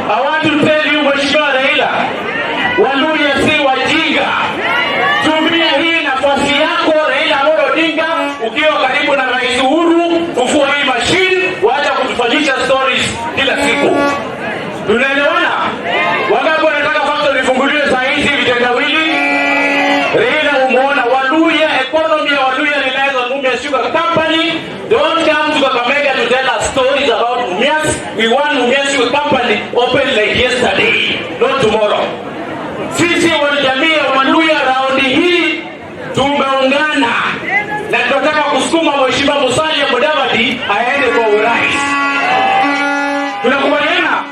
I want to tell you, Mheshimiwa Raila, Waluhya si wajinga. Tumia hii nafasi yako, Raila Amolo Odinga, ukiwa karibu na Rais Uhuru, fufua hii machine, wacha kutufanyisha stories kila siku. Tunaelewana? Wangapi wanataka factory ifunguliwe saa hizi vitendawili? Raila, umeona Waluhya, economy ya Waluhya relies on Mumias Sugar Company. Don't come to Kakamega to tell us stories about Mumias. We want Mumias Sugar Company open like yesterday, not tomorrow. Sisi wanajamii ya Waluhya raundi hii tumeungana na tunataka kusukuma Mheshimiwa Musalia Mudavadi aende kwa urais. Tunakubaliana?